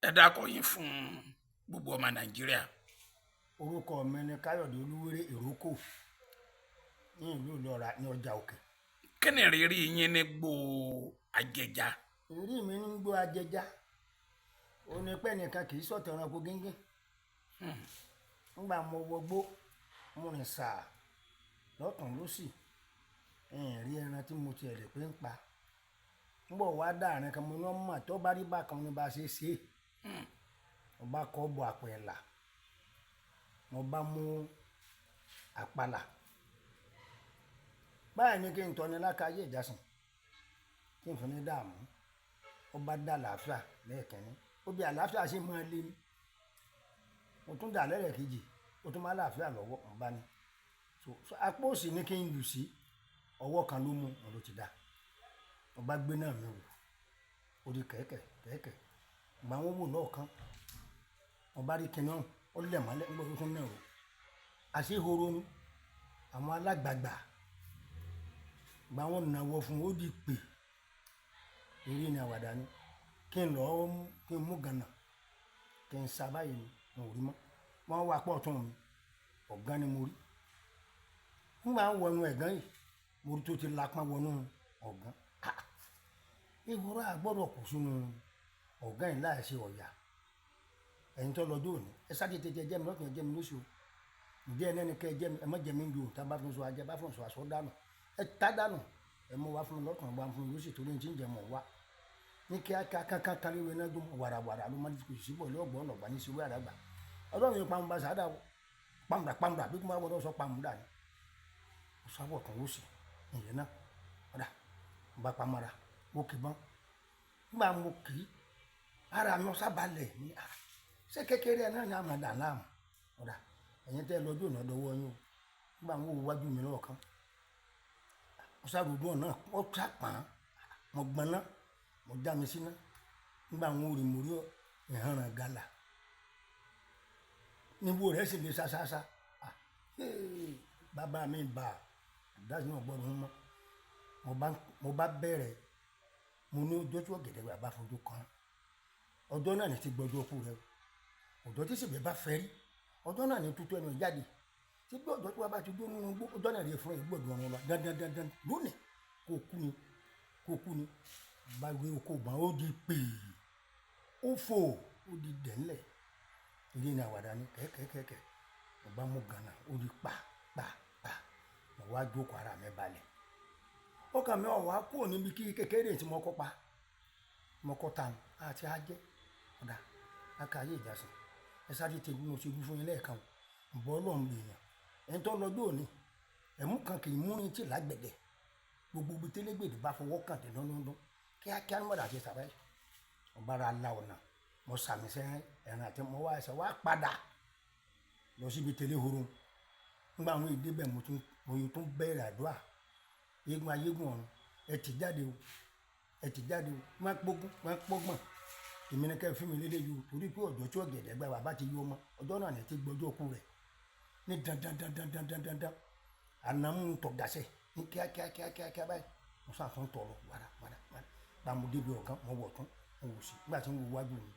Ẹ dákọ yín fún gbogbo ọmọ Nàìjíríà. Orúkọ mi ni Káyọ̀dé Olúwérè Ìrókò ní ìlú Ìlọ́ra ní ọjà Òkè. Kí ni ìrírí yín ní gbó Ajẹja? Ìrírí mi ní gbó Ajẹja ó ní pé nìkan kì í sọ̀tẹ̀ ẹranko gíngín. Nígbà mo wọgbó, mo rìn sàá lọ́tùn lósì, n rí ẹran tí mo tiẹ̀ lè pé ń pa. Nígbà wá dáàrin kan, mo ní ọmọ tó bá rí bákan ní bá ṣe ṣe é. Mo bá kọ́ bọ àpò ẹ̀là, mo bá mú àpàlà. Báyìí ni kí n tọ́ni lákàáyé ìjásìn tí n fi ní dààmú. Ó bá dá àlàáfíà lẹ́ẹ̀kínní, ó bí àlàáfíà ṣe máa lé ní. Mo tún dà lẹ́ẹ̀kejì, ó tún máa láàfíà lọ́wọ́, mo bá ní. So apá òsì ni kí n lù sí, ọwọ́ kan ló mú, mo ló ti dá. Mo bá gbé náà mi wò, ó di kẹ̀kẹ́ kẹ̀kẹ́. Ìgbà wọn wò lọ́ọ̀kan, mo bá rí kinní ọ̀hún, ó lẹ̀ mọ́lẹ̀ nígbà tó tún náà wò. Àṣé ehoro ni àwọn alágbàágbà. Ìgbà wọn nàwọ́ fún un, ó di pè. Eré ni àwàdà ni. Kí n lọ mú, kí n mú gànà, kí n sa báyìí ni, n ò rí mọ́. Wọ́n wá pọ̀ tún mi, ọ̀gán ni mo rí. Nígbà wọ́n wọnú ẹ̀gán yìí, mo rí tó ti lapọ́n wọnú ọ̀gán. Ah! Ehoro a gbọ́dọ̀ kó sínú ọ̀gán yìí láì ṣe ọ̀yà. Ẹ̀yin tó lọ́jọ́ òní, ẹ sáré tètè jẹ́ mi lọ́tùn, ẹ jẹ́ mi lóṣù. Ǹjẹ́ ẹ lẹ́ni kí ẹ jẹ́ mi, ẹ má jẹ mí ju òun tá bá fún sọ ajẹ́ bá fún sọ aṣọ dànù. Ẹ tá dànù, ẹ mú wá fún mi lọ́tùn, wá fún mi lóṣù torí tí ń jẹ mọ̀ wá. Ní kíákíá kánkán kárí wẹ náà dùn wàràwàrà ló máa ń kò sí bọ̀ lọ́gbọ̀n ọ̀nà ọ̀gbà ní ìṣòwò àdàgbà. Ọlọ́run yóò pamọ́ bá sàádà o. Pamùdà pamùdà bí kò máa wọ́n sọ pamùdà ni. Mo sáwọ̀ tún wò sí ìyẹn náà. Ọ̀dà, mo bá pamọ́ra, mo kì í bọ́n. Nígbà mo kì í, ara mi ọ̀sá balẹ̀ ní à. Ṣé kékeré náà ni a máa dà láàmú? Ọ̀dà, ẹ̀yin tẹ́ ẹ lọ́jọ́ òní ọ̀dọ́wọ́ yín o. Nígbà wo wájú mi lọ́ọ̀kan. Mo sá rojú ọ̀nà, ó sá pọ̀n. Mo gbọ̀nà, mo já mi síná. Nígbà wo rí mo rí ìhànràn gàlà. Níbo rẹ̀ sì le sá sá sá. Ah! Hey! Bàbá mi bà, àdá sí náà gbọ́dọ̀ mọ́. Mo bá bẹ̀rẹ̀, mo ní ọjọ́ tí ọ̀gẹ̀dẹ̀ bá fojú kan. Ọjọ́ náà ni ti gbọ́jọ́ kú rẹ o. Ọjọ́ tí sìgbẹ́ bá fẹ́ rí, ọjọ́ náà ni tútù ẹnu jáde. Tí bí ọjọ́ tí wọ́n bá ti dúró nínú igbó, ọjọ́ náà rí fún ẹ gbọ́dọ̀ ọ̀run lọ. Dandan dandan lónìí kó kú ni, kó kú ni. Bá gbé oko bá ó di pè, ó fò, ó di dẹ̀nlẹ̀. Eré ni àwàdà ni kẹ̀kẹ́ kẹ̀kẹ́. Mo bá mú gànà, ó di pa pa pa. Mo wá jókòó ara mi balẹ̀. Ọkàn mi ò wá kúrò níbi kí kékeré tí mo kọ́ pa. Mo kọ́ tán àti ajẹ́. Ọ̀dà, lákàáyé ìjásìn. Ẹ sáré tẹ bí mo ṣe wí fún yín lẹ́ẹ̀kan o. Ǹbọ̀ Ọlọ́run lèèyàn. Ẹni tó lọ́jọ́ òní, ẹ̀mú kan kì í mú ní tí lágbẹ̀dẹ. Gbogbo ibi télégbèdè bá fọwọ́ kàn dé lọ́dọọdún. Kíákíá ní mọ̀dà ṣe sàbẹ̀. Mo bá ra la ọ̀nà, mo sàmì sẹ́rìn, ẹ̀ràn àti mo wá ẹsẹ̀ wá padà lọ síbi tẹ̀lé horo. Nígbà àwọn èdè bẹ́ẹ̀ mo tún bẹ̀rẹ̀ àdúrà. Eégún ayégún ọ̀run, ẹ ti jáde o, ẹ ti jáde o. Má pógún, má pọ́gbọ̀n. Èmi ni kí ẹ fún mi lélẹ̀ yìí o torí pé ọjọ́ tí ọ̀gẹ̀dẹ̀ gbà bàbá ti yọ ọmọ, ọjọ́ náà ni ti gbọ́jọ́ kú rẹ̀. Ní dandan dandan dandan dandan. Àná mú tọ̀ gàṣẹ́ ní kíákíá kíákíá kíá báyìí. Mo sá fún tọ̀ lọ wàrà wàrà wàrà. Bá mo débi ọ̀gán, mo wọ̀ tún, mo wò sí. Nígbà tí mo wò wájú mi,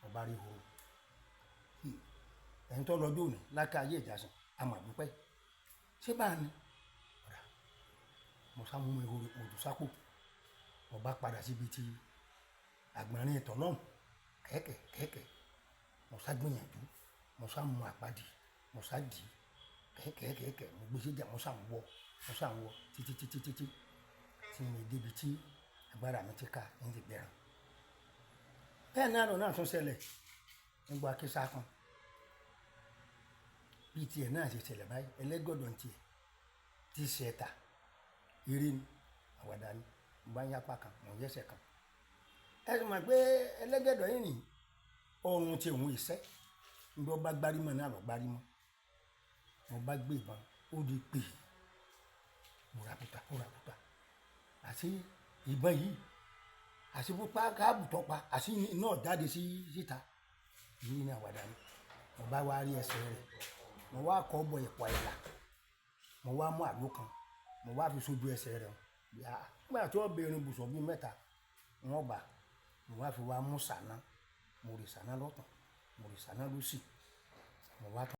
mo bá rí ehoro. Ẹ̀yin tó lọ́jọ́ òní lákàáyé ìjásìn, a máa dúpẹ́. Ṣé bá ní? Ọ̀dà, mo sá mú ehoro, mo jù sápò. Mo bá padà síbi tí àgbọ̀nrín ìtọ̀ lọ́hùn. Kẹ̀kẹ́ kẹ̀kẹ́. Mo sá gbìyànjú, mo sá mú àpáàdì, mo sá dì í. Kẹ̀kẹ́ kẹ̀kẹ́, mo gbé síjà, mo sá ń wọ, mo sá ń wọ títí títí títí tí mo dé ibi tí agbára mi ti ká ní ti gbẹran. Bẹ́ẹ̀ náà lọ náà tún ṣẹlẹ̀ nígbà kísà kan. Bí tiẹ̀ náà ṣe ṣẹlẹ̀ báyìí, ẹlẹ́gọ̀dọ̀ ń tiẹ̀, tí ṣẹ ta, eré ni, àwàdà ni. Mo bá ń yápa kan, mò ń yẹ́sẹ̀ kan. Ẹ sì mọ̀ pé ẹlẹ́gẹ̀dọ̀ yìí ni ọrùn tí òun ìṣẹ́. Nígbà ó bá gbárí mọ́ náà lọ gbárí mọ́. Mo bá gbé ìbọn, ó di pè. Búraputa búraputa. Àṣé ìbọn yìí, àṣé pípa káàbù tó pa, àṣé iná jáde sí síta. Eré ni àwàdà ni. Mo bá wá rí ẹsẹ̀ rẹ̀, mo wá kọ́ bọ ìpọ̀ ẹ̀là. Mo wá mú àgbo kan, mo wá fi sójú ẹsẹ̀ rẹ̀. Nígbà tí ó bẹ̀rẹ̀ ibùsọ̀ bí mẹ́ta, wọ́n bá, mo wá fi wá mú sàná. Mo rì sáná lọ́tùn, mo rì sáná lósì, mo wá tán.